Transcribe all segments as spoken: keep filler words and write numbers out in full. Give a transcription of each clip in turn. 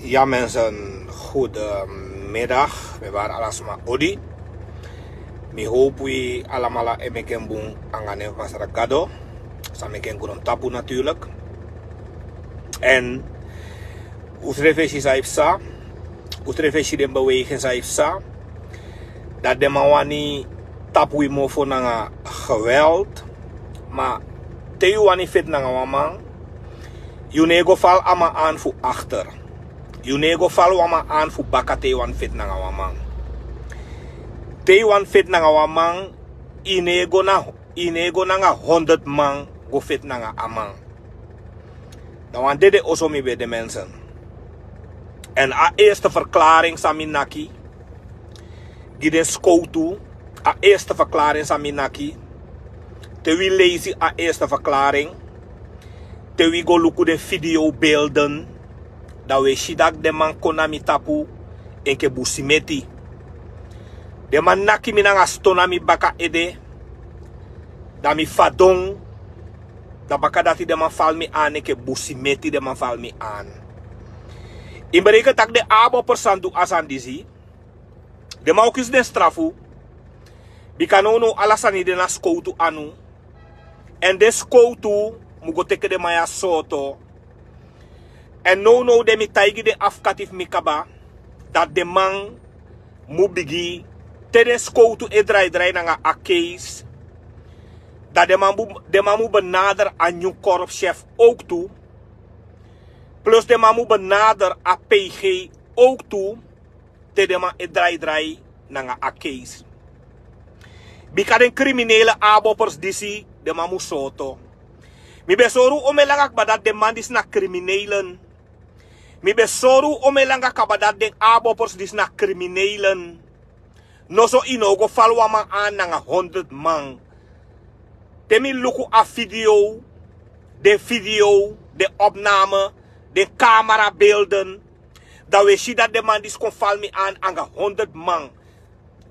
Ya mensen, goedemiddag. Mi e bari ala sma odi. Mi hopu wi alamala e meki en bun nanga a nen fu Masra Gado, san meki en grontapu natuurlijk. En un srefi e si san e psa, un srefi e si den beweging san e psa, dati den man wani tapu wi mofo nanga geweld. Ma te yu wani feti nanga wan man, yu no e go fal a man aan fu akter. Yu no e go fal wan man aan fu baka te yu wani feti nanga wan man. Te yu wani feti nanga wan man, yu no e go na, yu no e go nanga honderd man go feti nanga a man. Na wan dede oso mi ben de, mensen. En a eerste verklaring san mi naki gi den skowtu, a eerste verklaring san mi naki, te wi leisi a eerste verklaring, te wi go luku den videobeelden, dan wi e si dati den man kon na mi tapu enke busimeti. Den man naki mi nanga ston na mi baka ede, dan mi fadon. Dan baka dati den man fal mi aan enke busimeti, den man fal mi aan. Yu mus bedenki taki den abopo san du a sani disi, den man o kisi den strafu. Bika nownow ala sani de na skowtu anu. En den skowtu mu go teke den man ya sooto. En nownow de mi taigi den afkati fu mi kaba, dati den man mu bigin, te den skowtu e draidrai nanga a keisi, dan den man mu, den man mu benader a nyun korpschef ook tu. Plus den man mu benader a PG ook tu, te den man e draidrai nanga a keisi. Bika den kriminele abopers disi, den man mu sooto. Mi ben sori un omeni langa kaba dati den man disi na kriminelen. Mi ben sori un omeni langa kaba dati den abopers disi na kriminelen. Noso yu no o go fal wan man aan nanga honderd man. Te mi luku a video, den video, den opname, den kamerabeelden, dan wi e si dati den man disi kon fal mi aan anga honderd man.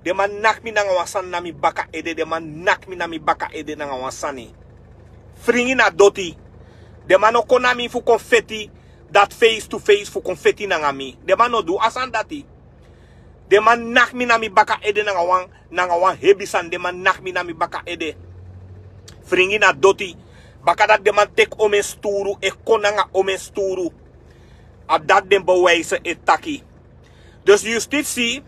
Den man naki mi nanga wan sani na mi baka ede, den man naki mi na mi baka ede nanga wan sani. Fringi na doti. Den man no kon na mi fu kon feti, dati face to face fu kon feti nanga mi. Den man no du a sani dati. Den man naki mi na mi baka ede nanga wan, nanga wan hebi sani, den man naki mi na mi baka ede. Fringi na doti. Baka dati den man teki omeni sturu, e kon nanga omeni sturu. A dati den bewijzen e taki. Dus justisi,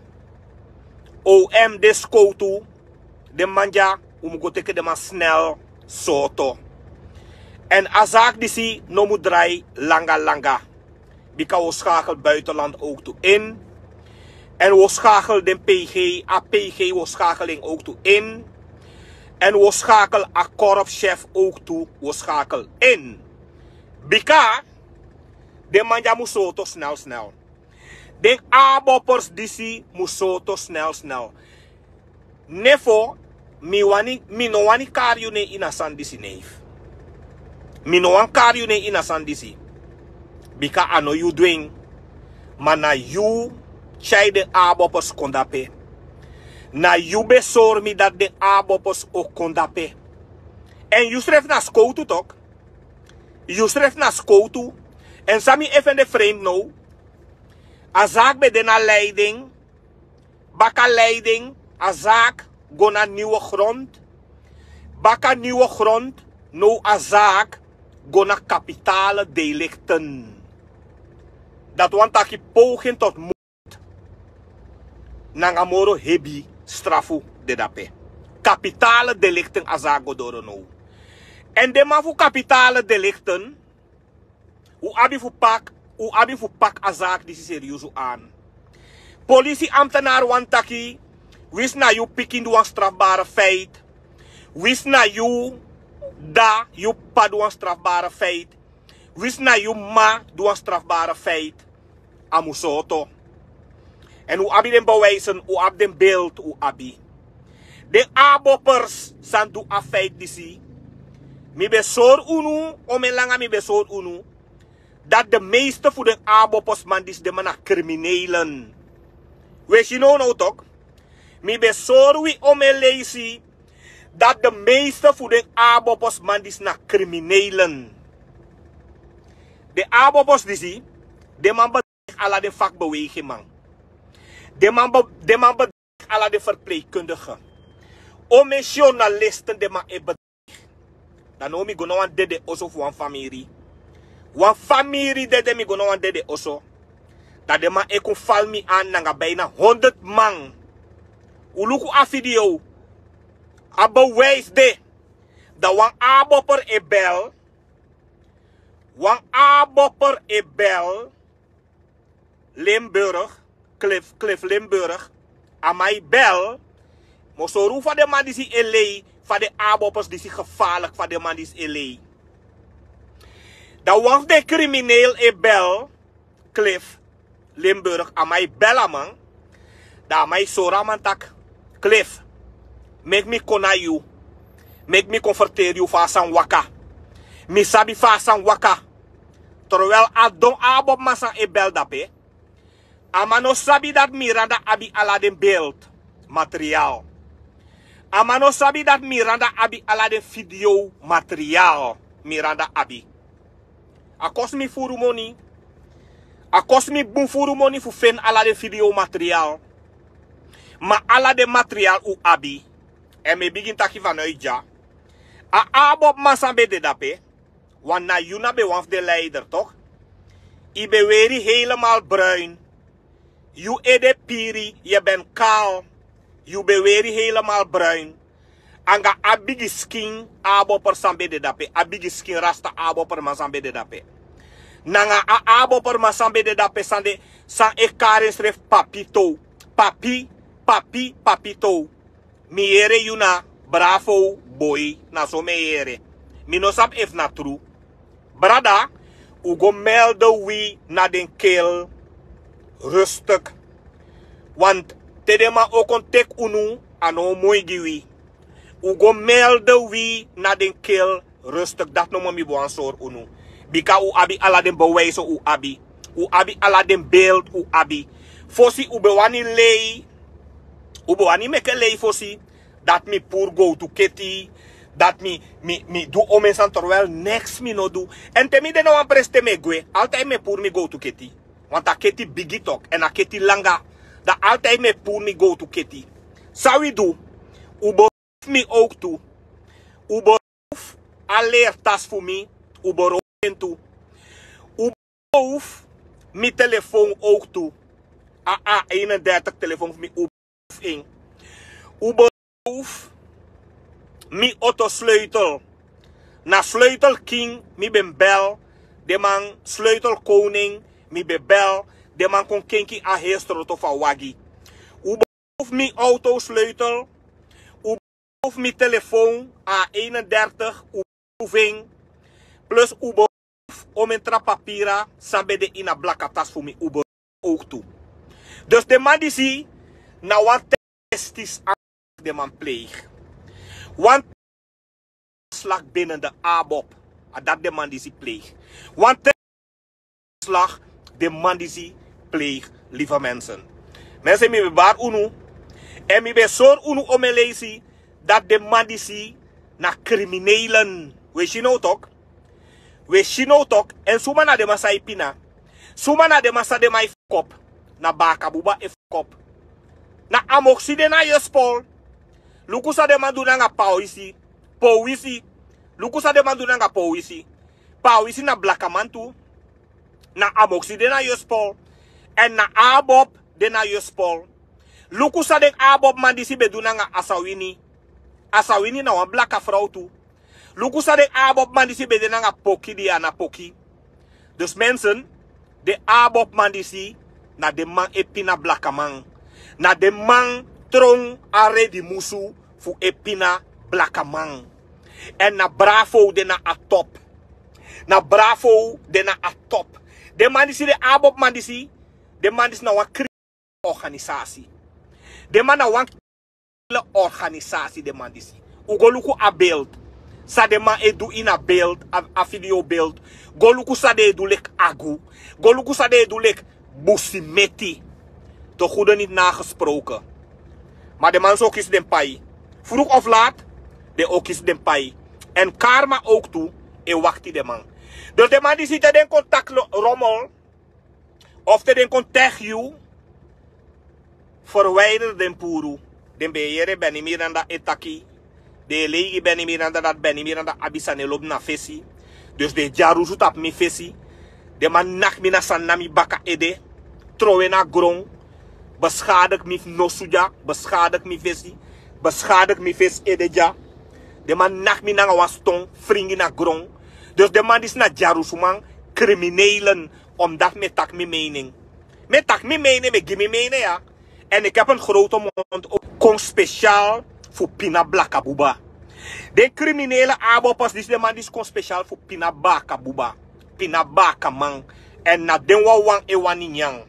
O M, den skowtu, den man dya, un mu go teke den man snel sooto. En a zaak disi no mu drai langa langa. Bika wi o schakel buitenland ook tu in. En wi o schakel den PG, a PG wi o schakel en ook tu in. En wi o schakel a korpschef ook tu, wi o schakel in. Bika den man dya mu sooto snel snel. Den aboppers disi mu sooto snel snel. Nefo, mi wani, mi no wani kari yu nen ini a sani disi, neef. Mi no wani kari yu nen ini a sani disi. Bika a no yu du en. Ma na yu tyai den aboppers kon dape. Na yu ben sori mi dati den aboppers o kon dape. Èn yu srefi na skowtu tok. Yu srefi na skowtu. Èn san mi e fende vreemd now, a zaak ben de na Leiden. Baka Leiden, a zaak go na Nieuwe Grond. Baka Nieuwe Grond, now a zaak go na kapitale delicten. Dati wani taki poging tot moord nanga moro hebi strafu de dape. Kapitale delicten a zaak go doro now. Èn den man fu kapitale delicten, un abi fu pak, un abi fu pak a zaak disi seriusu aan. Polisi-ambtenaar wani taki, winsi na yu pikin du wan strafbare feit, winsi na yu dda, yu p'pa du wan strafbare feit, winsi na yu m'ma du wan strafbare feit, a mu sooto. Èn un abi den bewijzen, un abi den beeld, un abi. Den aboppers san du a feit disi, mi ben sori unu, omen langa mi ben sori unu, dati de meeste fu den aboppersman disi, den man na kriminelen. Wi e si nownow tok, mi ben sori wi omen leisi, dati de meeste fu den aboppersman disi na kriminelen. Den aboppers disi, den man ala den fakbewegi man. Den man be den man be ala den verpleegkundige. Omen journalisten den man e be dan no mi go na wan dede oso fu wan famiri. Wan famiri dede mi go na wan dede oso. Dan den man e kon fali mi an nanga bijna honderd man. Un luku a video. A bewijs de. Dan wan aboper e bel. Wan aboper e bel. Limburg, Cliff, Cliff Limburg. A man e bel. Mosori fa den man disi e lei. Fa den aboppers disi gevaarlijk fa den man disi e lei. Dan wan fu den krimineel e bel. Cliff Limburg, a man e bel a man. Dan a man e sori a man taki, Cliff, meki mi kon na yu. Meki mi kon ferteri yu fa a sani waka. Mi sabi fa a sani waka. Terwijl a don abopman san e bel dape. A man no sabi dati Miranda abi ala den beeld materiaal. A man no sabi dati Miranda abi ala den video materiaal. Miranda abi. A kosi mi furu moni. A kosi mi bun furu moni fu feni ala den video materiaal. Ma ala den materiaal un abi. Èn mi e bigin taki vanuit dya. A abopman san ben de dape. Wan na yu na ben wan fu den leider tok. Yu ben weri helemaal bruin. Yu ede piri, yu ben kal. Yu ben weri helemaal bruin. Anga a bigi skin abopper san ben de dape, a bigi skin rasta abopperman san ben de dape. Nanga a abopperman san ben de dape san de san e kari ensrefi Papito. Papi, papi, Papito. Mi yere yu na bravo boi, na so mi e yere. Mi no sabi efu na tru. Brada, un go melde wi na den kel rustig. Want te den man o kon teki unu, a no o moi gi wi. Un go melde wi na den kel rustig. Dati nomo mi ben wani sori unu. Bika un abi ala den bewijs un abi. Un abi ala den beeld un abi. Fosi un ben wani lei. Un ben wani meke lei fosi. Dati mi puru gowtu keti. Dati mi, mi, mi du omen sani terwijl neks mi no du. Èn te mi de na wan presi te mi e gwe. Altijd mi e puru mi gowtu keti. Want a keti bigi tok. Èn a keti langa. Dan altijd mi e puru mi gowtu keti. San wi du. Un ben mi owktu. Un ben a leri tasi fu mi. Un ben en tu. Un ben mi telefon owktu. A, a eenendertig telefon fu mi un ben en. Un ben mi oto sleutel. Na sleutel king mi ben bel. Den man sleutel koning mi ben bel. Den man kon kenki a heri stroto fu a wagi. Un ben mi auto sleutel. Un ben mi telefon a eenendertig un ben en. Plus un ben omen tra papira san ben de ini a blaka tasi fu mi un ben owktu. Dus den man disi na wan testis den man pleeg. Wan slag binnen de abop. A dati den man disi pleeg. Wan slag den man disi pleeg, lieve mensen. Mensen, mi ben bari unu. Èn mi ben sori unu omen leisi dati den man disi na kriminelen. Wi e si now tok. Wi e si now tok. Èn suma na den man san e pina. Suma na den man san den man e fokop. Na baka buba e fokop. Na amoksi de na yespol. Luku san den man du nanga pawisi. Powisi. Luku san den man du nanga powisi. Pawisi na blakaman tu. Na amoksi de na yespol. Èn na abop de na yespol. Luku san den abopman disi ben du nanga asawini. Asawini na wan blaka frow tu. Luku san den abopman disi ben de nanga poki di a na poki. Dus mensen, den abopman disi na den man e pina blakaman. Na den man tron a redi musu fu e pina blakaman. Èn na bravo de na a top. Na bravo de na a top. Den man disi, den abopman disi, den man disi na wan kri organisasi. Den man na wan kriminele organisasi den man disi. Un go luku a beeld. San den man e du ini a beeld, a, a video beeld. Go luku san den e du leki agu. Go luku san den e du leki busimeti. Te goede niet nagesproken. Ma den man so kisi den pai. Vroeg of laat, den o kisi den pai. Èn karma ook tu, e wakti den man. Dus den man disi te den kon taki rommel. Of te den kon tegi yu, ferwijder den puru. Den ben e yere Benny Miranda e taki. Den e lei gi Benny Miranda dati Benny Miranda abi sani e lobi na fesi. Dus den e dyarusu tapu mi fesi. Den man naki mi na sani na mi baka ede. Trowe na gron. Beskadik mi nosu dya. Beskadik mi fesi. Beskadik mi fesi ede dya. Den man naki mi nanga wan ston fringi na gron. Dus den man disi na dyarusuman, criminelen. Omdat mi e taki mi mening. Mi e taki mi mening, mi e gi mi mening ya. En ik heb een grote mond ook. Kon speciaal fu pina blakabuba. Den criminele aboppers disi, den man disi kon speciaal fu pina bakabuba. Pina bakaman. En na den wawan e wani nyan.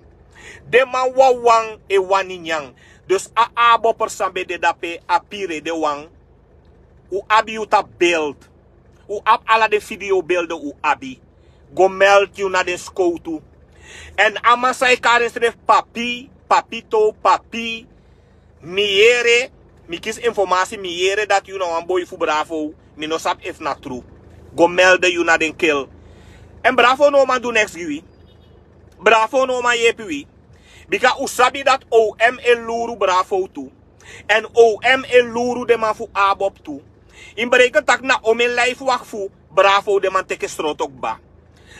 Den man wawan e wani nyan. Dus a abopper san ben de dape, a pire de wan. Un abi yu tapu beeld. Un abi ala den video beelden, un abi. Go meld yu na den skowtu. En a man san e kari ensrefi papi, papito, papi. Mi yere, mi kisi informasi, mi yere dati yu na wan boi fu Bravo. Mi no sabi efu na tru. Go melde yu na den kel. En Bravo no man du neks gi wi. Bravo no man yepi wi. Bika un sabi dati O M e luru Bravo tu. En O M e luru den man fu abob tu. Yu mus bereken taki na O M en lijfwacht fu Bravo den man teke sroto kba.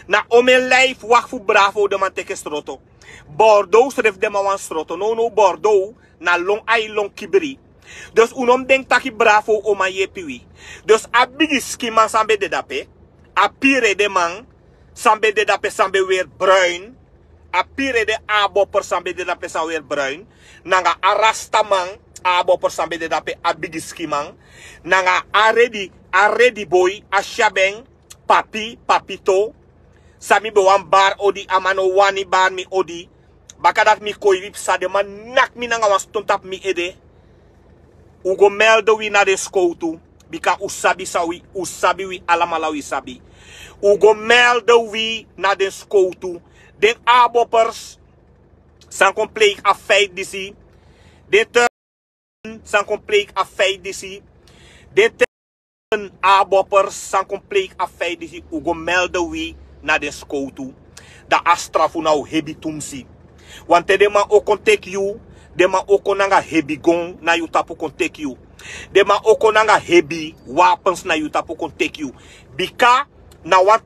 Na O M en lijfwacht fu Bravo den man teke sroto. Bordeaux srefi den man wani sroto. Nownow Bordeaux na lon ai lon kibri. Dus un no mus denki taki Bravo o man yepi wi. Dus a bigi skiman san ben de dape, a pire den man san ben de dape san ben weri bruin. A pire den aboppers san ben de dape san weri bruin. Nanga a rastaman, aboppers san ben de dape, a bigi skiman. Nanga a redi, a redi boi, a syaben, papi, papito. San mi ben wani bari odi, a man no wani bari mi odi. Baka dati mi kon e wi psa, den man naki mi nanga wan ston tapu mi ede. Un go melde wi na den skowtu. Bika un sabi san wi, un sabi wi alamala wi sabi. Un go melde wi na den skowtu. Den aboppers san kon pleeg a feit disi. Den ten san kon pleeg a feit disi. Den ten aboppers san kon pleeg a feit disi, un go melde wi na den skowtu. Dan a strafu na un hebi tumsi. Wanten den man o kon teki yu, den man o kon nanga hebi gon na yu tapu kon teki yu. Den man o kon nanga hebi wapens na yu tapu kon teki yu. Bika na wan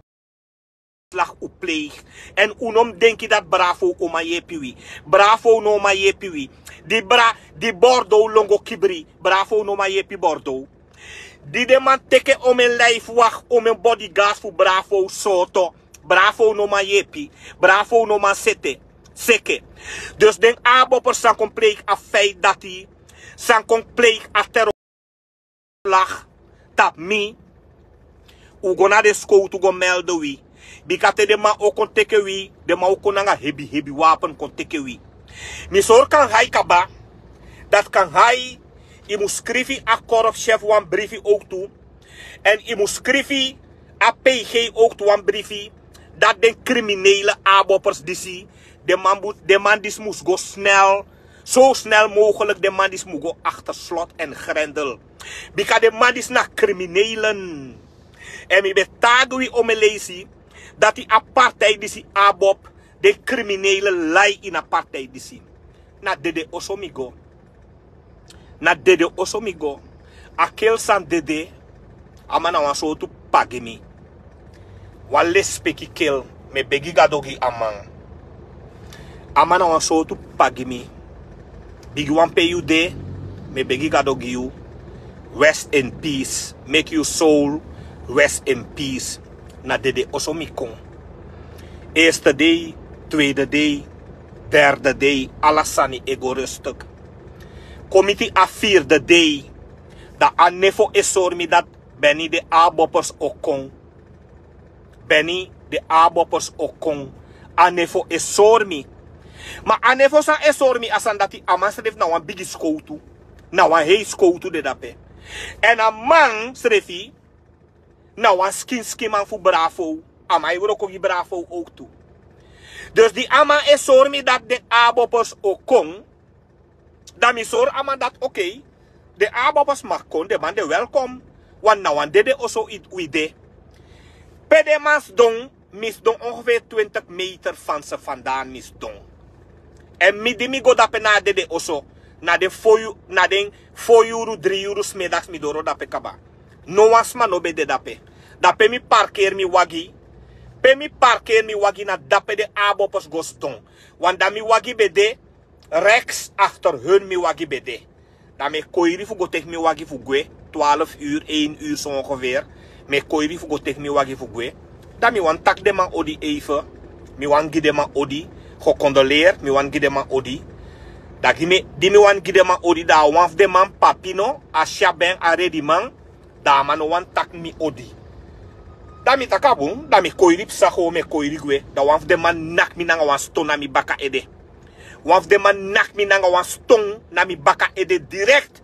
slag un pleeg. En un no mus denki dati Bravo o man yepi wi. Bravo no man yepi wi. Di bra, di Bordeaux lon go kibri, Bravo no man yepi Bordeaux. Di den man teke O M en lijfwacht, O M en bodyguards fu Bravo sroto, Bravo no man yepi. Bravo no man sete, seke. Dus den aboppers san kon pleeg a feit dati, san kon pleeg a terror slag tapu mi, un go na den skowtu go melde wi. Bika te den man o kon teke wi, den man o kon nanga hebi hebi wapen kon teke wi. Mi sori Kanhai kaba, dati Kanhai, yu mus skrifi a korpschef wan brifi ook tu. En yu mus skrifi a P G ook tu wan brifi. Dati den criminele aboppers disi, den man mus, den man disi mus go snel. Zo snel mogelijk den man disi mus go achter slot en grendel. Bika den man disi na criminelen. En mi ben taigi wi O M en leisi, dati a partij disi abob, den criminele lai ini a partij disi. Na dede oso mi go. Na dede oso mi go. A kel san dede, a man na wan sortu ppa gi mi. Wan lespeki kel, mi e begi Gado gi a man. A man na wan sortu ppa gi mi. Bigiwan pe yu de, mi e begi Gado gi yu. Rest in peace. Make your soul rest in peace. Na dede oso mi kon. Eerste dei, tweede dei, derde dei, ala sani e go rustig. Kon miti a vierde dei, dan a nefo e sori mi dati Benny, den aboppers o kon. Benny, den aboppers o kon. A nefo e sori mi. Ma a nefo san e sori mi, a sani dati a man srefi na wan bigi skowtu. Na wan hei skowtu de dape. En a man srefi na wan skin skinman fu Bravo. A man e wroko gi Bravo ook tu. Dus di a man e sori mi dati den aboppers o kon, dan mi sori a man dati oké. Den aboppers mag kon, den man de welkom. Want na wan dede oso wi de. Pe den man sidon, Mi sidon ongeveer twintig meter fan se vandaan mi sidon. Èn mi di mi go dape na a dede oso, na den fo yu na den fo yuru dri yuru smidaks mi doro dape kaba. No wan sma no ben de dape. Dape mi parkeri mi wagi. Pe mi parkeri mi wagi na dape den aboppers go sidon. Wan dan mi wagi ben de reks akter hun mi wagi ben de. Dan mi e koiri fu go teki mi wagi fu gwe. Twaalf uru ein uru so ongeveer. Mi e koiri fu go teki mi wagi fu gwe. Dan mi wani taki den man odi eife. Mi wani gi den man odi. Gekondoleer mi wani gi den man odi. Dan gi mi di mi wani gi den man odi dan a wan fu den man papi no a si a ben a rediman. Dan a man no wani taki mi odi. Dan mi taki a bun dan mi koiri psa gowo mi e koiri gwe. Dan wan fu den man naki mi nanga wan ston na mi baka ede. Wan fu den man naki mi nanga wan ston na mi baka ede direkt.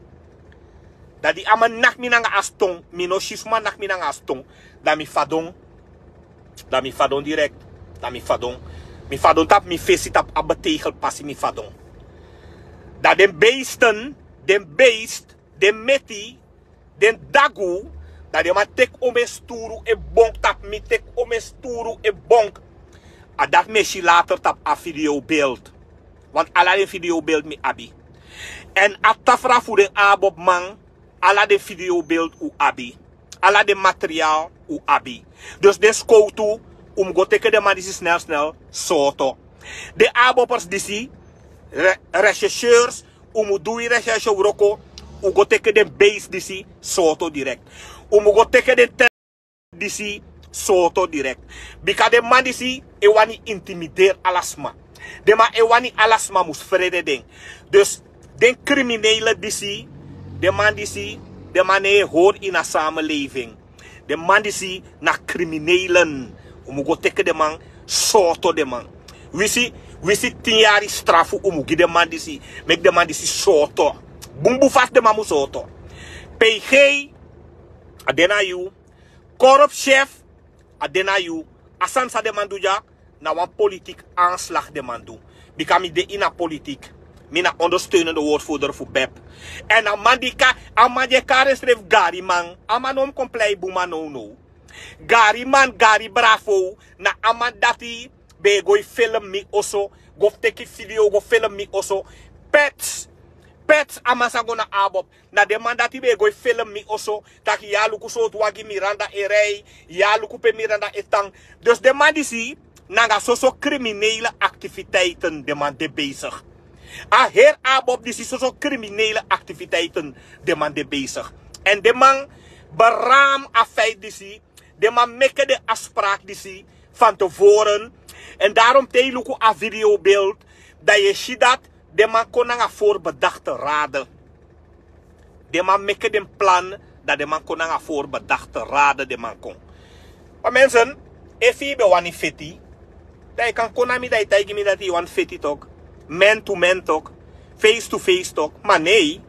Dan di a man naki mi nanga a ston mi no si suma naki mi nanga a ston. Dan mi fadon. Dan mi fadon direkt. Dan mi fadon. Mi fadon tapu mi fesi tapu a betegel pasi mi fadon. Dan den beesten den beest den meti den dagu. Dan den man teki omen sturu e bonk tapu mi teki omen sturu e bonk. A dati mi e si later tapu a video beeld. Want ala den video beeld mi abi. Èn a tafra fu den abobman ala den video beeld un abi. Ala den material un abi. Dus den skowtu un mus go teke den man disi snelsnel sooto. Den aboppers disi rechercheurs un mus du wi recherche wroko. Un go teke den beis disi sooto direkt. Un mus go teke den ten disi sooto direkt. Bika den man disi e wani intimideri ala sma. Den man e wani ala sma mus frede den. Dus den kriminele disi den man disi den man no e hori ini a sameleving. Den man disi na kriminelen. Un mus go teke den man sooto den man. Wisi wisi tin yari strafu un mus gi den man disi. Meki den man disi sooto. Bunbun fasi den man mus sooto. Peigei a de na yu. Korupsi efu a de na yu. A sani san den man du dya na wan politik anslagi den man du. Bika mi de ini a politik. Mi na ondersteunende wordvoerder fu bep. Èn a man di e kari en srefi gariman a man no mus kon plei bun man nownow. Gariman gari bravo na a man dati ben e go e felem mi oso. Go fu teki video go felem mi oso. Pets pets a man sa go na abob. Na den man dati ben e go e felem mi oso. Taki yu a luku sortu wagi miranda e rei. Yu a luku pe miranda e tan. Dus den man disi nanga soso kriminele aktiviteiten den man de besigi. A heri abob disi soso kriminele aktiviteiten den man de besigi. Èn den man beraam a feit disi. Den man meke den afspraak disi fan te voren. Èn darom te yu luku a video beeld dan yu e si dati den man kon nanga vorbedakte rade. Den man meke den plan dan den man kon nanga vorbedakte rade den man kon. Ma mensen, efu yu ben wani feti dan yu kan kon na mi dan yu taigi mi dati yu wani feti tok. Men tu men tok. Face tu face tok ma nei.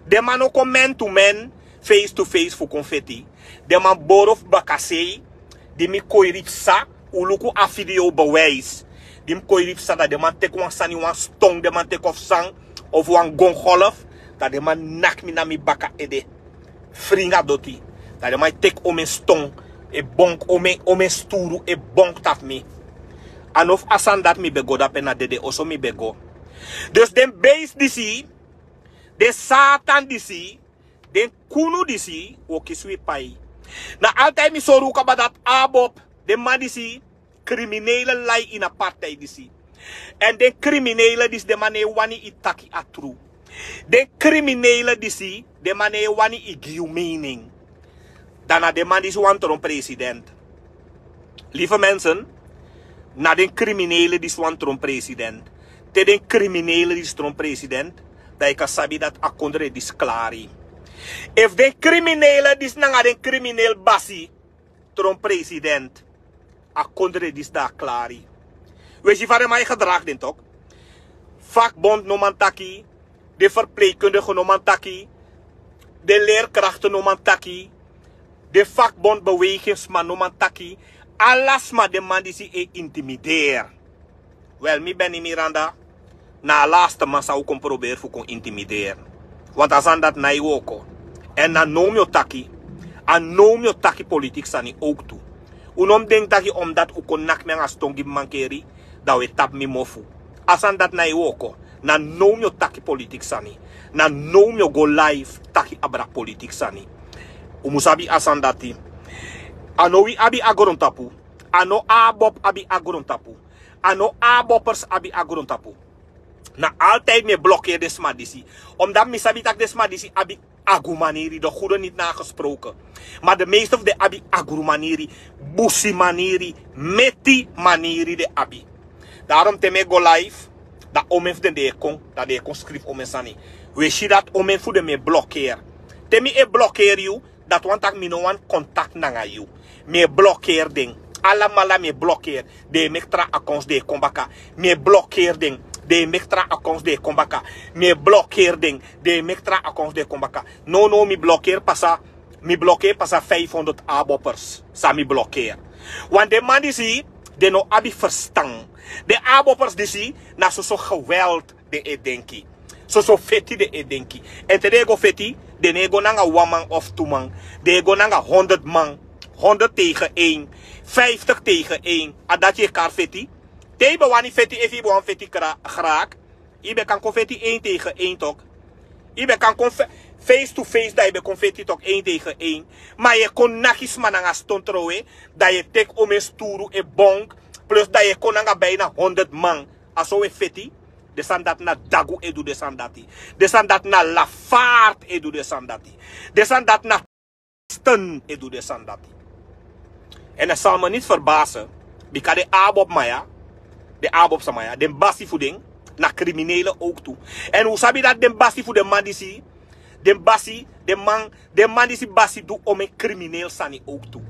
Den man no kon men tu men face tu face fu kon feti. Den man boro fu bakasei. Di mi koiri psa un luku a video bewijs. Di mi koiri psa dan den man teki wan sani wan ston den man teki of san of wan gongolf. Dan den man naki mi na mi baka ede. Fringa doti. Dan den man e teki omen ston e bonk omen sturu e bonk tapu mi. A no fu a sani dati mi ben go dape na dede oso mi ben go. Dus den beis disi den satan disi den kunu disi wi o kisi wi pai. Na altaiti mi sori un kaba dati abob den man disi kriminele lai ini a partij disi. Èn den kriminele disi den man no e wani yu taki a tru. Den kriminele disi den man no e wani yu gi yu mening. Dan na den man disi wani tron president. Life mensen, na den kriminele disi wani tron president. Te den kriminele disi tron president dan yu kan sabi dati a kondre disi klari. Efu den kriminele disi nanga den kriminele basi tron president a kondre disi dan a klari. Wi e si fa den man e gedragi den tok. Vakbond no man taki. Den verpleegkundige no man taki. Den leerkrakte no man taki. Den vakbond bewegingsman no man taki. Ala sma den man disi e intimideri. Wel mi beni miranda na a laste man san un kon proberi fu kon intimideri. Want a sani dati na e woko. Èn na now mi o taki. A now mi o taki politik sani owk tu. Un no mus denki taki omdati un kon naki mi nanga ston gi mi mankeri, dan un e tapu mi mofu. A sani dati na e wooko. Na now mi o taki politiki sani. Na now mi o go live taki abra politiki sani. Un mus sabi a sani dati. A no wi abi a grontapu. A no ABOP abi a grontapu. A no ABOPers abi a grontapu. Na altijd mi e blokeri den sma disi. Omdat mi sabi taki den sma disi abi agumaniri, de goede niet nagesproken. Maar de meeste fu den abi agumaniri, busi maniri, meti maniri den abi. Daarom te mi e go live, dan omen fu den den e kon, dan den e kon skrifi omen sani. Un e si dati omen fu den mi e blokeri. Te mi e blokeri yu, dati wani taki mi no wani contact nanga yu. Mi e blokeri den. Alamala mi e blokeri. Den e meki tra accounts den e kon baka. Mi e blokeri den. Den e meki tra accounts den e kon baka. Mi e blokeri den. Den e meki tra accounts den e kon baka. No, no, mi blokeri pasa. Mi blokeri pasa vijfhonderd ABOPers. San mi blokeri. Want den man disi, den no abi verstan. Den ABOPers disi, na soso geweld den e denki. Soso feti den e denki. En te den e go feti, den no e go nanga wan man of tu man. Den e go nanga honderd man. Honderd tegen één. Vijftig tegen één. A dati yu e kari feti. Te yu ben wani feti, efu yu ben wani feti kra-, graag. Yu ben kan kon feti één tegen één toch. Yu ben kan kon fe-, face to face, dan yu ben kon feti toch één tegen één. Ma yu e kon naki sma nanga ston trowe, dan yu e teki omen sturu e bonk, plus dan yu e kon nanga bijna honderd man. A so un e feti. Den sani dati na dagu e du den sani dati. Den sani dati na lafaard e du den sani dati. Den sani dati na sten e du den sani dati. En het zal me niet verbazen, bika den ABOP man ya, den ABOP sama ya, den basi fu den, na criminelen ook tu. En un sabi dati den basi fu den man disi, den basi, den man, den man disi basi du omen crimineel sani ook tu.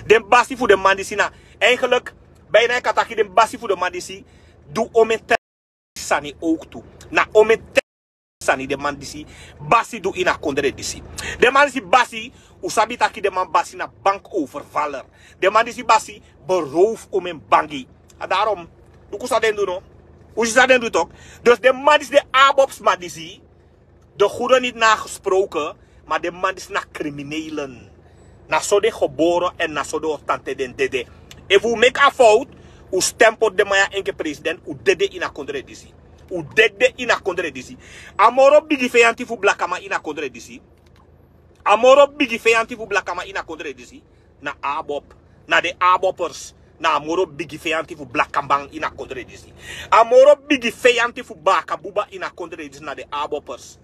Den basi fu den man disi na, eigenlijk, bijna yu kan taki den basi fu den man disi, du omen sani ook tu. Na omen te-, sani den man disi basi du ini a kondre disi. Den man disi basi, un sabi taki den man basi na bankovervaller. Den man disi basi beroof omen bangi. A daarom, luku san den du no. Un si san den du toch. Dus den man disi, den ABOP sma disi, de goede niet nagesproken, maar den man disi na criminelen. Na so den gebore en na so den o tan te den dede. Efu un meki a fout, un stem poti den man ya enke president, un dede ini a kondre disi. Un dede ini a kondre disi. A moro bigi feyanti fu blakaman ini a kondre disi. A moro bigi feyanti fu blakaman ini a kondre disi. Na ABOP, na den ABOPers, na a moro bigi feyanti fu blakaman ini a kondre disi. A moro bigi feyanti fu baka buba ini a kondre disi na den ABOPers.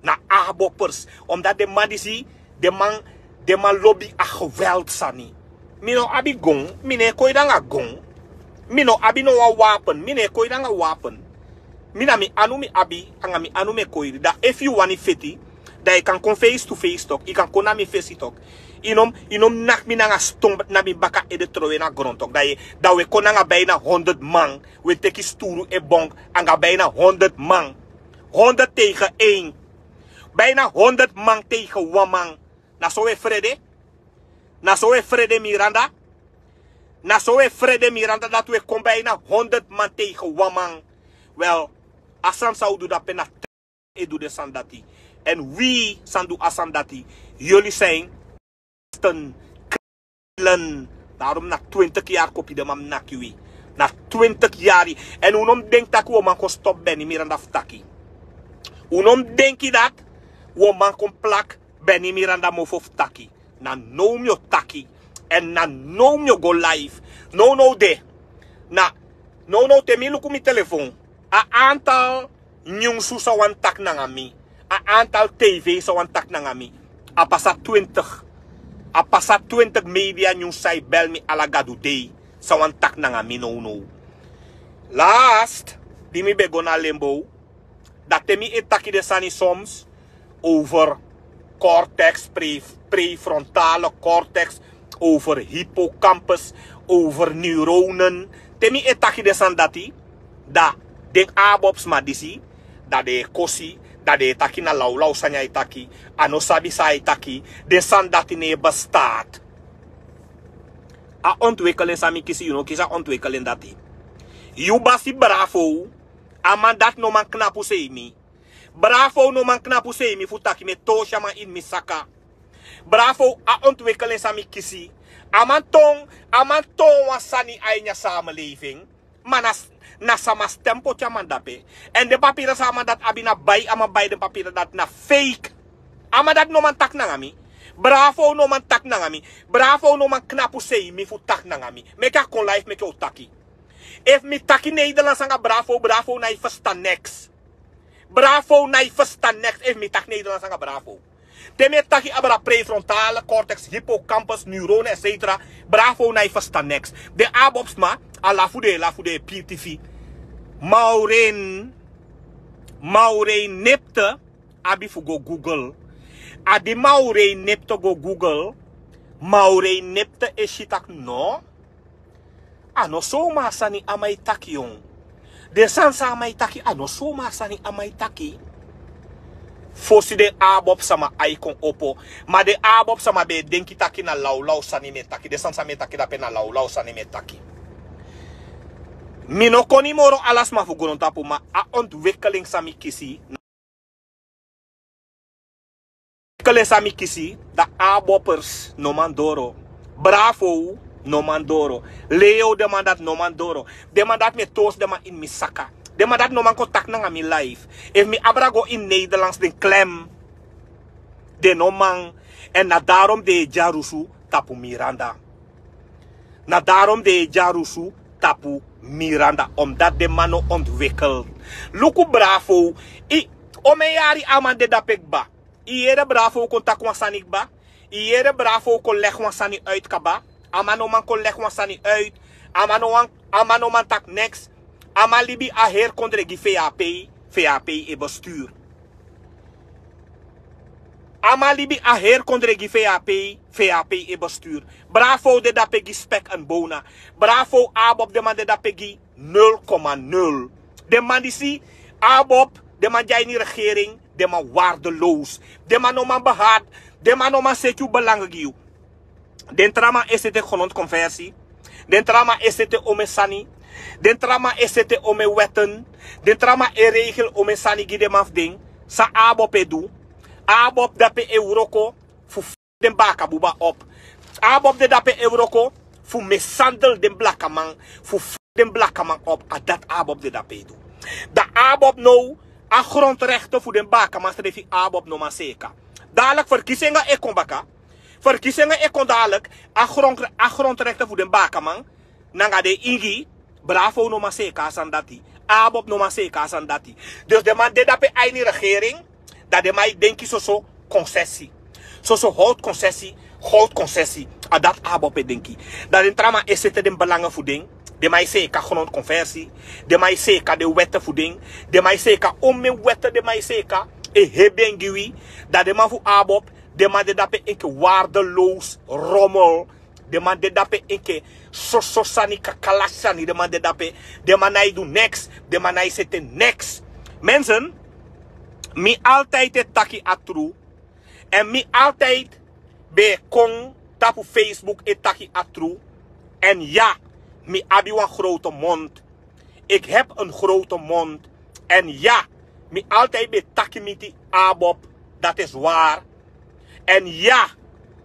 Na ABOPers. Omdat den man disi, den man, den man lobi a geweld sani. Mi no abi gon, mi no e koi nanga gon. Mi no abi no wan wapen, mi no e koi nanga wapen. Mi na mi anu mi abi, anga mi anu mi e koiri. Dan efu yu wani feti, dan yu kan kon face to face toch. Yu kan kon na mi fesi toch. Yu no, yu no naki mi nanga ston na mi baka ede trowe na gron toch. Dan yu, dan un e kon nanga bijna honderd man. Un e teki sturu e bonk anga bijna honderd man. Honderd tegen één. Bijna honderd man tegen wan man. Na so un e frede. Na so un e frede Miranda. Na so un e frede Miranda dati un e kon bijna honderd man tegen wan man. Wel, a sani san un du dape na te-, e du den sani dati. En wi san du a sani dati, yuli san, sten, krilen. Daarom na twintig yari kopi den man naki wi. Na twintig yari. En un no mus denki taki un o man kon stop Benny Miranda fu taki. Un no mus denki dati un o man kon plak Benny Miranda mofo fu taki. Na now mi o taki. En na now mi o go live. Now now de. Na now now te mi luku mi telefon. A aantal nyunsu san wani taki nanga mi. A aantal tv san wani taki nanga mi. A pasa twintig. A pasa twintig media nyunsu san e bel mi ala gadu dei. San wani taki nanga mi now now. Last, di mi ben go na limbo. Dan te mi e taki den sani soms over cortex, pre-, prefrontale cortex, over hippocampus, over neuronen. Te mi e taki den sani dati, dan den ABOP sma disi, dan den e kosi, dan den e taki na lawlaw sani a e taki, a no sabi san a e taki, den sani dati no e bestaat. A ontwikkeling san mi kisi, yu no kisi a ontwikkeling dati. Yu basi Bravo, a man dati no man knapu sei mi. Bravo no man knapu sei mi fu taki mi e tosi a man ini mi saka. Bravo, a ontwikkeling san mi kisi, A man ton a man ton wan sani a ini a sameleving. Ma na sama stem poti a man dape. Èn den papira san a man dati abi na bai a man bai den papira dati na fake. A man dati no man taki nanga mi. Bravo no man taki nanga mi. Bravo no man knapu sei mi fu taki nanga mi. Meke a kon life meke un taki. Efu mi taki nederlands anga bravo bravo na yu ferstan neks. Bravo na yu ferstan neks efu mi taki nederlands anga bravo. Te mi e taki abra prefrontale cortex hippocampus neurone etcetera. Bravo na yu ferstan neks. Den abobsma a lafu den e lafu den e piri tifi. Maureen maureen nepte abi fu go google. A di maureen nepte go google. Maureen nepte e si tak' no. A no soma a sani a man e taki yon. Den sani san a man e taki a no soma a sani a man e taki. Fosi den abob sama ai kon opo. Ma den abob sama ben e denki taki na lawlaw sani mi e taki den sani san mi e taki dape na lawlaw sani mi e taki. Mi no koni moro ala sma fu grontapu ma a ontwekeling san mi kisi. Kelen san mi kisi dan abopers no man doro. Bravo no man doro. Leo den man dati no man doro. Den man dati mi e tosi den man ini mi saka. Den man dati no man kon taki nanga mi life. Efu mi abra go ini nederlands den klem. Den no man. Èn na darom den e dyarusu tapu miranda. Na darom den e dyarusu tapu miranda omdati den man no ontwekel. Luku bravo. Yu omen yari a man de dape kba. Yu yere bravo kon taki wan sani kba. Yu yere bravo kon legi wan sani uit kba. A man no man kon legi wan sani uit. A man no man taki neks. A man libi a heri kondre gi vap. Vap e besturu. A man libi a heri kondre gi vap. Vap e besturu. Bravo de dape gi spek en bona. Bravo abob de man de dape gi nul koma nul. Den man disi abob den man di a ini regering. Den man wardeloos. Den man no man behad. Den man no man seti un belangen gi yu. Den tra man e sete grondkonversi. Den tra man e sete omen sani. Den tra man e sete omen wetten. Den tra man e regel omen sani gi den man fu den. San abob e du. Abob dape e wroko fu den baka buba op. Abob de dape e wroko fu mesandel den blakaman fu fu den blakaman op a dati abob de dape e du. Dan abob now a grondrekte fu den bakaman srefi abob no man seka. Dalik ferkisinga e kon baka. Ferkisinga e kon dalik. A grondrekte fu den bakaman nanga den ingi. Bravo no man seka a sani dati. Abob no man seka a sani dati. Dus den man de dape a ini regering. Dan den man e denki soso konsesi. Soso howtu konsesi. Howtu konsesi. A dati abob e denki. Dan den tra man e sete den belangen fu den. Den man e seka grondkonversi. Den man e seka den wette fu den. Den man e seka omen wette den man e seka. E hebi en gi wi. Dan den man fu abob. Den man de dape enke wardeloos romel. Den man de dape enke soso sani kakala sani den man de dape. Den man na e du neks. Den man na e sete neks. Mensen, mi altijdi e taki a tru. Èn mi altijdi ben e kon tapu facebook e taki a tru. Èn ya, mi abi wan grote mond. Ik heb en grote mond. Èn ya, mi altijdi ben e taki miti abob. Dati is wari. Èn ya,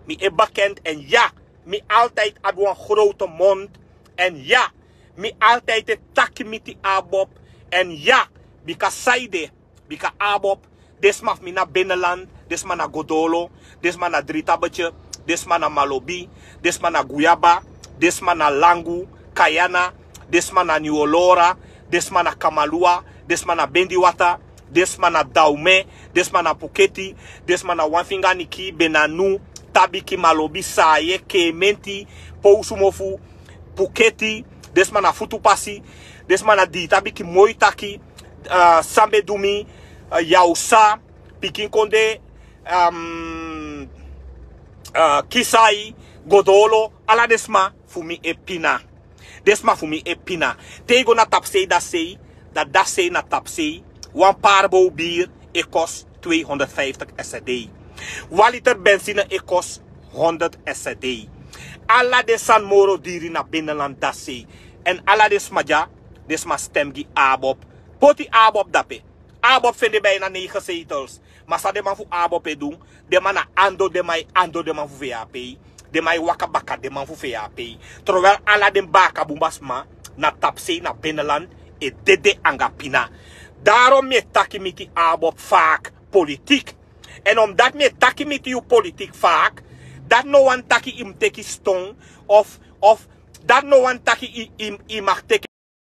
mi e bekend èn ya, mi altijdi abi wan grote mond. Èn ya, mi altijdi e taki miti abob. Èn ya, bika saide, bika abob. Den sma fu mi na beneland. Den sma na godolo. Den sma na dritabetye. Den sma na malobi. Den sma na guyaba. Den sma na langu, kayana. Den sma na niwolora. Den sma na kamalua. Den sma na bendiwata. Den sma na dawme. Den sma na puketi. Den sma na wanfinga niki benanu, tabiki malobi saye kementi, powsumofu, puketi. Den sma na futupasi. Den sma na diitabiki moitaki, san ben du mi, yawsa, pikin konde, kisai, godolo. Ala den sma fu mi e pina. Den sma fu mi e pina. Te yu go na tapusei dasei, dan dasei na tapusei. Wan pari bow biri e kosi tweehonderdvijftig sd. Wan liter bensine e kosi honderd sd. Ala den sani moro diri na beneland dasei. Èn ala den sma dya, den sma stem gi abob. Poti abob dape. Abob fende bai na negen zetels. Ma san den man fu abob e du, den man na ando den man e ando den man fu vap. Den man e waka baka den man fu feya pei. Trowel ala den baka bumba sma na tapsei na beneland e dede anga pina. Darom mi e taki miti abop faak politik. En omdat mi e taki miti yu politik faak, dat no wan taki i mu teki ston of of dat no wan taki i i i mag teki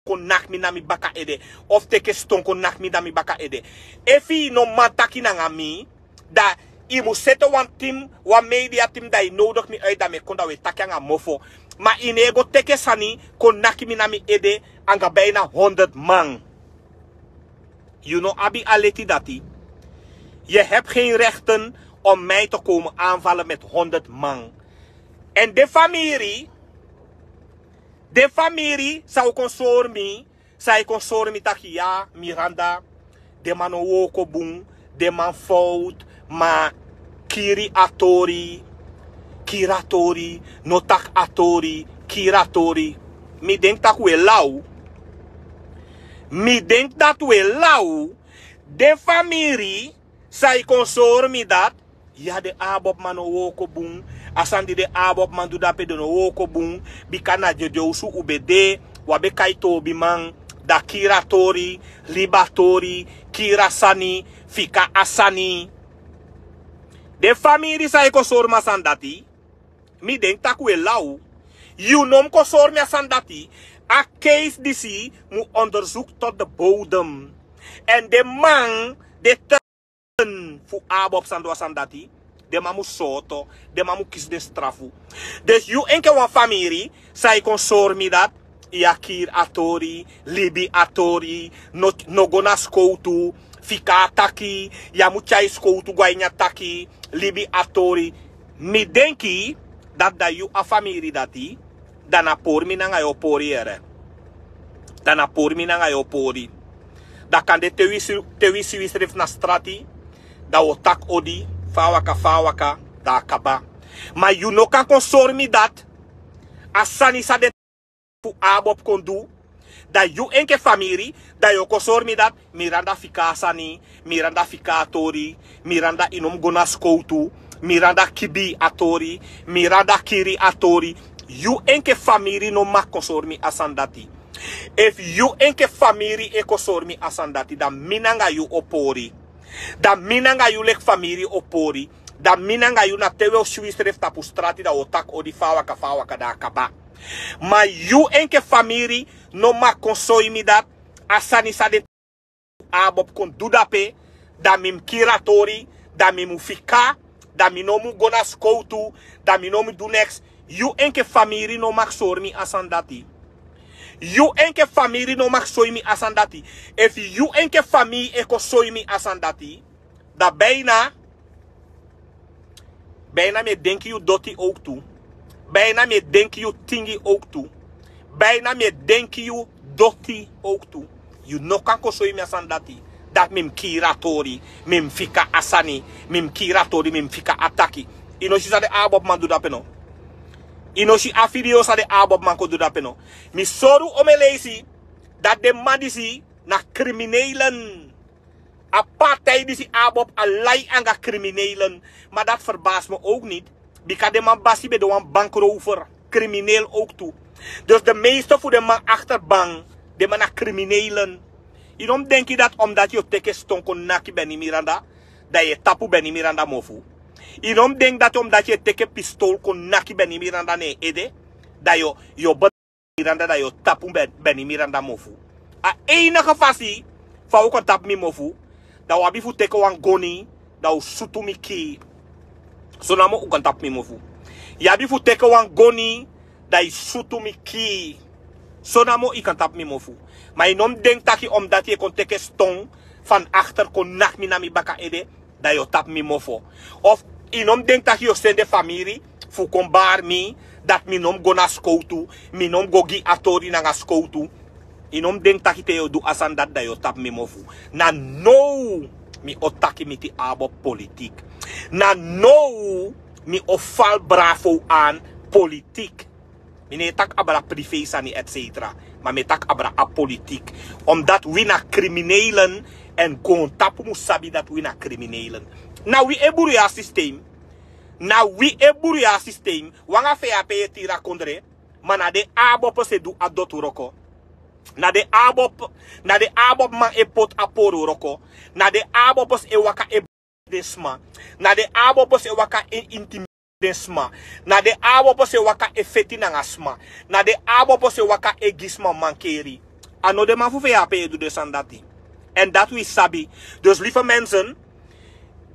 kon naki mi na mi baka ede of teke ston kon naki mi na mi baka ede. Efu i no man taki nanga mi, da i mu sete wan tim, wan media tim, da i nowdok mi uit da mi e kon da we taki anga mofo. Ma i ne go teke sani kon naki mi na mi ede anga bijna honderd man. Yu no abi a leti dati. Je hebt geen rechten om mij te komen aanvallen met honderd man. En de famiri de famiri san o kon sori mi, san e kon sori mi taki ya miranda, den man no wooko bun, den man fowtu, ma kiri a tori, kiri a tori, no taki a tori, kiri a tori. Mi denki tak' un e law. Mi denki dati un e law. Den famiri san e kon sori mi dati, ya den abopman no wooko bun. A sani di den abopman du dape den no wooko bun. Bika na dyodyo osu un be de. Wi a be kai toobiman. Da kiri a tori, libi a tori, kiri a sani, fika a sani. Den famiri san e kon sori mi a sani dati, mi denki tak' un e law. Yu no mu kon sori mi a sani dati. A keisi disi mu ondersuku tot de bodem. Èn den man, den fu abop san du a sani dati, den man mu sooto, den man mu kisi den strafu. Dus yu enke wan famiri san e kon sori mi dati, yu a kiri a tori, libi a tori, no no go na skowtu, fika a taki, yu á mu tyai skowtu go a ini a taki, libi a tori. Mi denki dati da yu a famiri dati, da na pori mi nanga yu o pori yere. Da na pori mi nanga yu o pori. Da kande te wi si wi srefi na strati, da wi o taki odi, fa a waka fa a waka, da a kaba. Ma yu no kan kon sori mi dati, a sani san den fu abop kon du, da yu enke famiri, da yu o kon sori mi dati, miranda fika a sani, miranda fika a tori, miranda i no mu go na skowtu, miranda kibi a tori, miranda kiri a tori. Yu enke famiri no mag kon sori mi a sani dati. Efu yu enke famiri e kon sori mi a sani dati, da mi nanga yu o pori. Da mi nanga yu leki famiri o pori. Da mi nanga yu na te wi o si wi srefi tapu strati, da wi o taki odi fa a waka fa a waka, da a kaba. Ma yu enke famiri no mag kon sori mi dati, a sani san den abop kon du dape, da mi mu kiri a tori, da mi mu fika, da mi no mu go na skowtu, da mi no mu du neks. Yu enke famiri no mag sori mi a sani dati. Yu enke famiri no mag sori mi a sani dati. Efu yu enke famiri e kon sori mi a sani dati, da bijna bijna mi e denki yu doti owktu. Bijna mi e denki yu tingi owktu. Bijna mi e denki yu doti owktu. Yu no kan kon sori mi a sani dati. Dati mi mu kiri a tori, mi mu fika a sani, mi mu kiri a tori, mi mu fika a taki. I no si san den abopman du dape no? I no si a fidio san den abopman kon du dape no? Mi sori un omen leisi dati den man disi na kriminelen. A partij disi abop a lai anga kriminelen. Ma dati ferbasi mi owk niti. Bika den man basi ben de wan bankrowfer, kriminel owktu. Dus de meeste fu den man akterban, den man na kriminelen. I no mu denki dati omdati yu o teke ston kon naki beni miranda, da yu e tapu beni miranda mofu. I no mu denki dati omdati yu e teke pistol kon naki beni miranda na en ede, da yu o yu o beni miranda da yu o tapu beni miranda mofu. A einige fasi fa un kan tapu mi mofu, da un abi fu teke wan goni, da un sutu mi kii. So namo un kan tapu mi mofu. Yu abi fu teke wan goni, da yu sutu mi kii. So namo yu kan tapu mi mofu. Ma yu no mu denki taki omdati yu e kon teke ston fan akter kon naki mi na mi baka ede, da yu o tapu mi mofo. Of yu no mu denki taki yu o sende famiri fu kon bari mi, dati mi no mu go na skowtu, mi no mu go gi a tori nanga skowtu. Yu no mu denki taki te yu o du a sani dati da yu o tapu mi mofu. Na now mi o taki miti abop politik. Na now mi o fali bravo an politik. Mi no e taki abra prive sani etsetra, ma mi e taki abra a politik. Omdati wi na kriminelen, èn goontapu mus sabi dati wi na kriminelen. Na wi e buru ya sistem. Na wi e buru ya a sistem. Wan a fe ya pe e tiri a kondre. Ma na den abopo se du a doti wroko. Na den abopo na den abopo man e poti a pori wroko. Na den abopo se e waka e den sma. Na den abopo se e waka e intimideri den sma. Na den abopo se e waka e feti nanga sma. Na den abopo se e waka e gi sma mankeri. A no den man fu fe ya pe e du den sani dati. En dati wi sabi. Dus lieve mensen,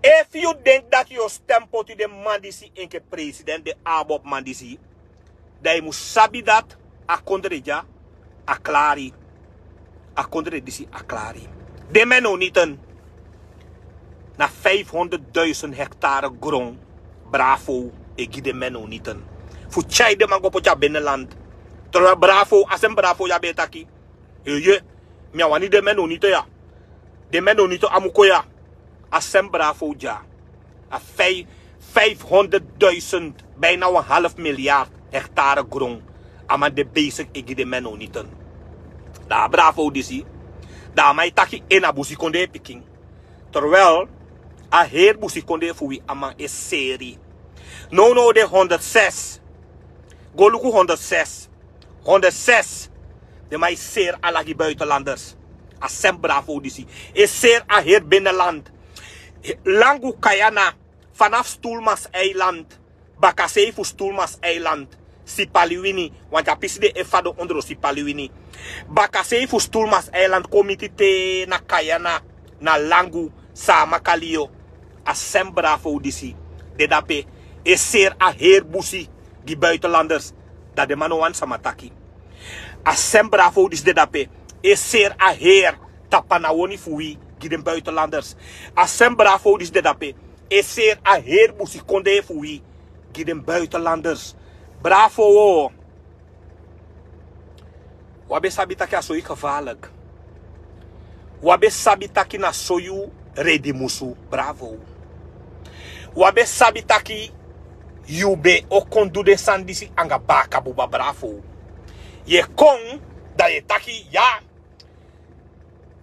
efu yu denki dati yu o stem poti den man disi enke president, den abopo man disi, dan yu mus sabi dati a kondre dya a klari. A kondre disi a klari. Den menoniten na vijfhonderdduizend hectare gron. Bravo e gi den menoniten fu tyai den man go poti a beneland. Terwijl bravo a sen bravo ya ben e taki, eye, mi a wani den menoniten ya. Den menoniten a muko ya. A sen bravo dya a vijf vijfhonderdduizend, bijna wan half milyard hectare gron. A man de besik e gi den menoniten. Dan a bravo disi, dan a man e taki en na busikondee pikin. Terwijl a heri busikondee fu wi a man e seri. Nownow de honderdses. Go luku honderdses. Honderdses. Den man e seri ala gi buitenlanders. A sen bravo disi e seri a heri binnenland. Langu kayana, vanaf Stoelmans eiland, bakasei fu Stoelmans eiland, Sipaliwini, want a pisi de e fadon ondro Sipaliwini. Bakasei fu Stoelmans eiland kon miti te na kayana, na langu, Samakaliyo. A sen bravo disi de dape e seri a heri busi gi buitenlanders. Dan den man no wani sama taki. A sen bravo disi de dape e seri a heri tapanawoni fu wi gi den buitenlanders. A sen bravo disi de dape e seri a heri busikondee fu wi gi den buitenlanders. Bravo. Wi abi sabi taki a soi gevaarlijk. Wi abi sabi taki na so yu redi musu. Bravo. Wi abi sabi taki yu ben o kon du den sani disi anga bakabuba. Bravo. Yu e kon, dan yu e taki ya.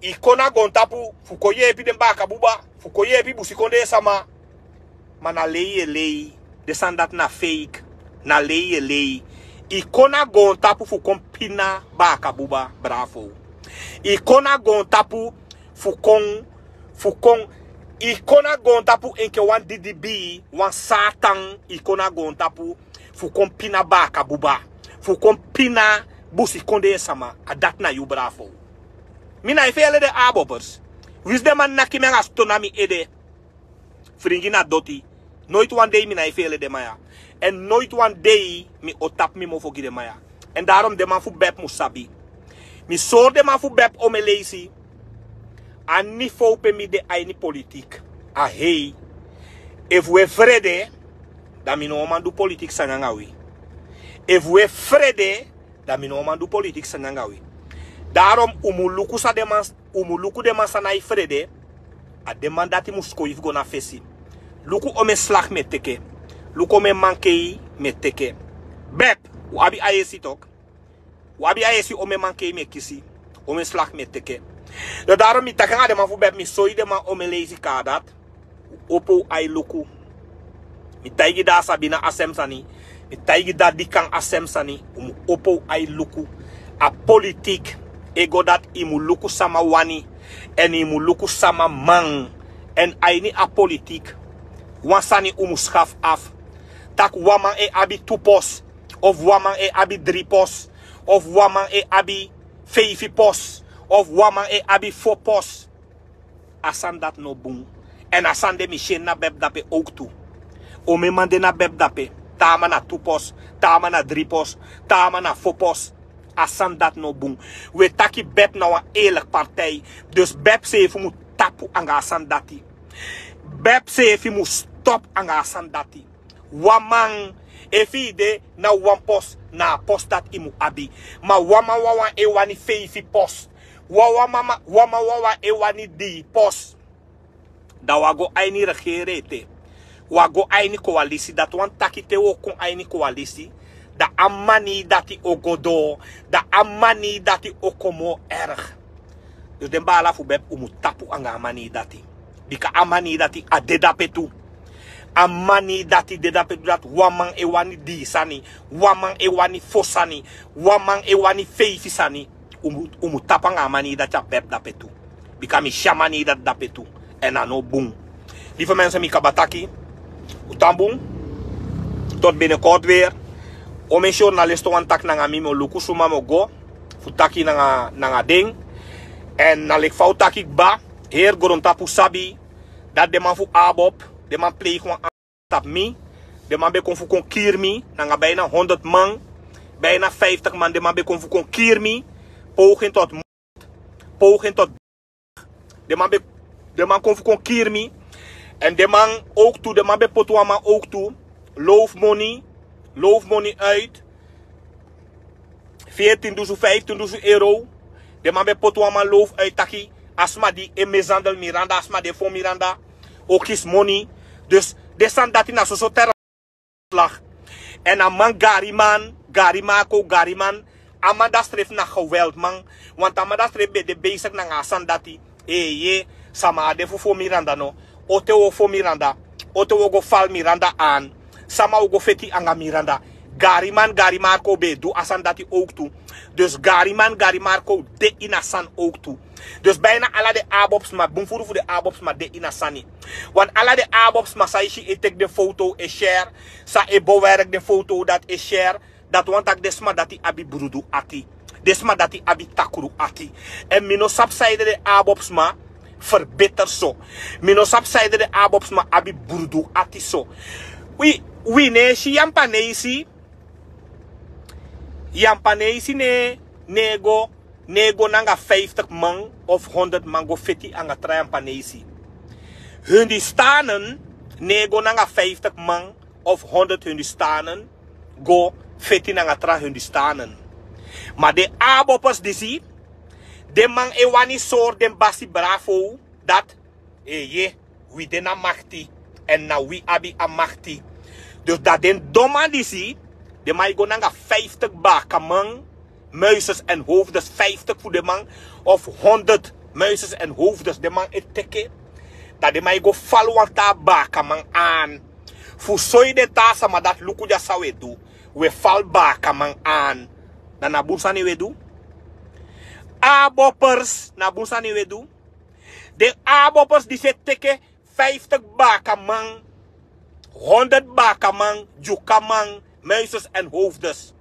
Yu kon na goontapu fu kon yeepi den bakabuba, fu kon yeepi busikondee sama. Ma na lei yu e lei. Den sani dati na fake. Na lei yu e lei. Yu kon na goontapu fu kon pina bakabuba. Bravo. Yu kon na goontapu fu kon fu kon yu kon na goontapu enke wan didibii, wan satan. Yu kon na goontapu fu kon pina bakabuba, fu kon pina busikondee sama. A dati na yu. Bravo. Mi na e feele den abopers. Winsi den man naki mi anga ston na mi ede. Fringi na doti. Noiti wan dei mi na e feele den man ya. Èn noiti wan dei mi o tapu mi mofo gi den man ya. Èn darom den man fu bep mus sabi. Mi sori den man fu bep omen leisi. A nivow pe mi de a ini politik a hei. Efu wi e frede, dan mi no o man du politik sani anga wi. Efu wi e frede, dan mi no o man du politik sani anga wi. Darom un mus luku san den man un mus luku den man san na e frede. A den man dati mus kon ifi go na fesi. Luku omen slak mi e teke. Luku omen mankei mi e teke. Bep, un abi a yesi tok. Un abi a yesi omen mankei mi e kisi. Omen slak mi e teke. Dan darom mi taki anga den man fu bep, mi soi den man omen leisi kaa dati. Un opo un ai luku. Mi taigi da a sabina a sem sani. Mi taigi da dikan a sem sani. Un mus opo un ai luku. A politik e go dati yu mus luku sama wani. Èn yu mus luku sama man. Èn a ini a politik, wan sani un mus skafu afu. Tak' wan man e abi tu pos, of wan man e abi dri pos, of wan man e abi feifi pos, of wan man e abi fo pos. A sani dati no bun. Èn a sani de mi si en na bep dape owktu. Omen man de na bep dape. Taa man na tu pos, taa man na dri pos, taa man na fo pos. A sani dati no bun. Wi e taki bep na wan eerlik partij. Dus bep seefi mu tapu anga a sani dati. Bep seefi mu stop anga a sani dati. Wan man, efu yu de na wan pos, na a pos dati yu mu abi. Ma wan man wawan e wani feifi pos. Wan wan man wawan e wani dii pos. Dan wi a go a ini regeri ete. Wi a go a ini kowalisi. Dati wani taki te wi o kon a ini kowalisi, dan a manii dati o go doo. Dan a manii dati o kon moo erg. Dus den baala fu bep un mu tapu anga a manii dati. Bika a manii dati a de dape tu. A mani dati de dape du dati. Wan man e wani dii sani, wan man e wani fo sani, wan man e wani feifi sani. Un mu tapu anga a mani dati a bep dape tu. Bika mi si a mani dati dape tu. Èn a no bun. Life mense, mi kaba taki, un tan bun. Tot binnenkort weer. Omen journalist wani taki nanga mi, mi o luku suma mi o go fu taki nanga den. Èn na leki fa un taki kba, heri grontapu sabi dati den man fu ABOP, den man pleigi wan aanval tapu mi. Den man ben kon fu kon kiri mi nanga bijna honderd man, bijna vijftig man. Den man ben kon fu kon kiri mi. Poging tot moord, poging tot. Den man ben, den man kon fu kon kiri mi. Èn den man ook tu, den man ben poti wan man ook tu, loofmoni, loofmoni uit veertien dusu, vijftien dusu euro. Den man ben poti wan man loof uit taki a sma di e mishandel Miranda, a sma di e fo Miranda, o kisi moni. Dus den sani dati na soso terror slag. Èn a man Gariman, Garimarko, Gariman, a man dati srefi na geweltman. Want a man dati srefi ben de bezig nanga a sani dati. Eeye, sama a de fu fo Miranda no? Ote wo fo Miranda? Ote wo go fal Miranda aan? Sama wo go feti anga Miranda? Gariman, Garimarko ben du a sani dati ook tu. Dus Gariman, Garimarko de ini a sani ook tu. Dus bijna ala den ABOP sma, bun furu fu den ABOP sma de ini a sani. Want ala den ABOP sma san e si e teki den foto e share, san e bewerk den foto dati e share, dati wani taki den sma dati abi brudu ati. Den sma dati abi takru ati. Èn mi no sabi sanede den ABOP sma verbitter so. Mi no sabi sanede den ABOP sma abi brudu ati so. Wi, wi no e si Yampaneisi. Yampaneisi no e, no e go, no e go nanga vijftig man of honderd man go feti anga tra Yampaneisi. Hindustanen no e go nanga vijftig man of honderd Hindustanen go feti nanga tra Hindustanen. Ma den ABOPers disi, den man e wani sori den basi bravo dati, eeye, wi de na makti, èn na wi abi a makti. Dus dati den donman disi, den man e go nanga vijftig bakaman, muizes en hoofdes, vijftig fu den man, of honderd muizes en hoofdes den man e teke. Dan den man e go fali wan taa bakaman aan fu soi den taa sama dati luku dya san wi e du. Wi e fali bakaman aan. Dan na bun sani wi e du. ABOPers, na bun sani wi e du. Den ABOPers disi e teke vijftig bakaman, honderd bakaman, Dyukaman, muizes en hoofdes.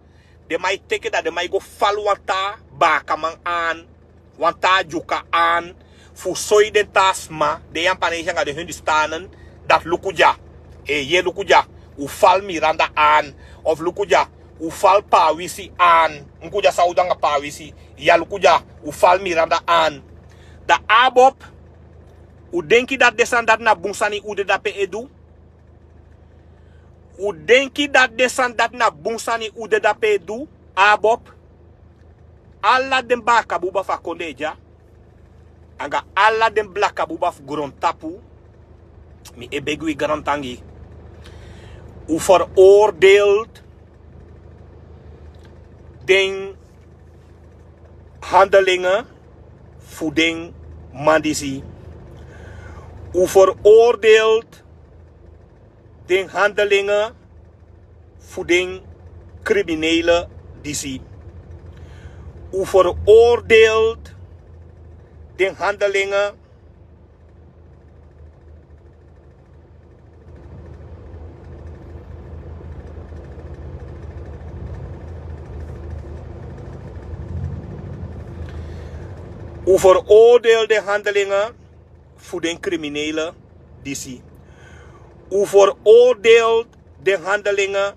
Den man e teke, dan den man e go fali wan taa bakaman aan, wan taa Dyuka aan, fu soi den taa sma, den Yampaneisi anga den Hindustanen, dati luku dya. Eeye, luku dya, un fali Miranda aan. Of luku dya, un fali Pawisi aan. Luku dya san un du anga Pawisi. Ya, luku dya, un fali Miranda aan. Dan ABOP, un denki dati den sani dati na bun sani un de dape e du? Un denki dati den sani dati na bun sani un de dape e du? ABOP, ala den bakabuba fu a kondee dya, anga ala den blakabuba fu grontapu, mi e begi wi grantangi. Un veroordeelt den handelingen fu den man disi. Un veroordeelt den handelingen fu den criminelen disi. Un veroordeelt den handelingen Un veroordeel den handelingen fu den criminelen disi. Un veroordeel den handelingen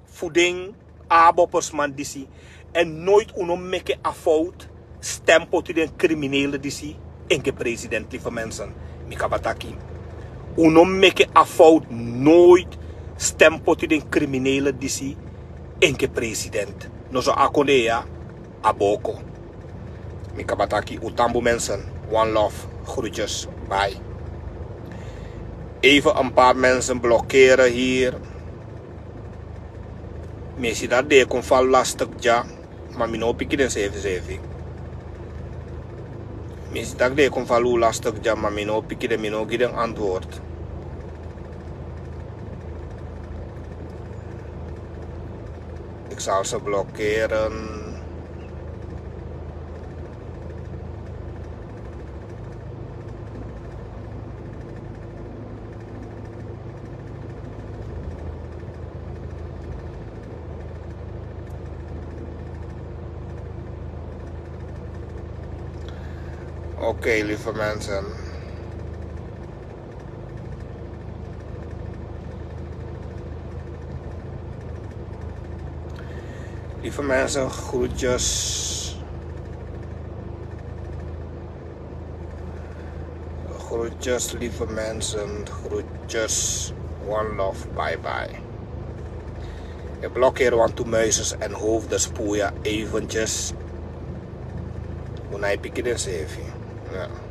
fu den abopersman disi. En nooit un no meke a fout stem poti den criminelen disi enke president, lieve mensen. Mi kaba taki. Un no meke a fout nooit stem poti den criminelen disi enke president. Noso a kondee ya a booko. Mi kaba taki un tan bun, mensen. One love. Groetjes. Bye. Even een paar mensen blokkeren hier. Mi e si dati den e kon fali lastig dya, ma mi no o piki den seefi seefi. Mi e si dati den e kon fali lastig dya, ma mi no o piki den, mi no o gi den antwoord. Zal ze blokkeren. Oké, lieve mensen. Lieve mensen, groetjes. Groetjes, lieve mensen. Groetjes. One love, bye bye. Ik blokkeer want to muizes en hoofden spoeien eventjes. Hoe naar je pikken in zeven. Ja.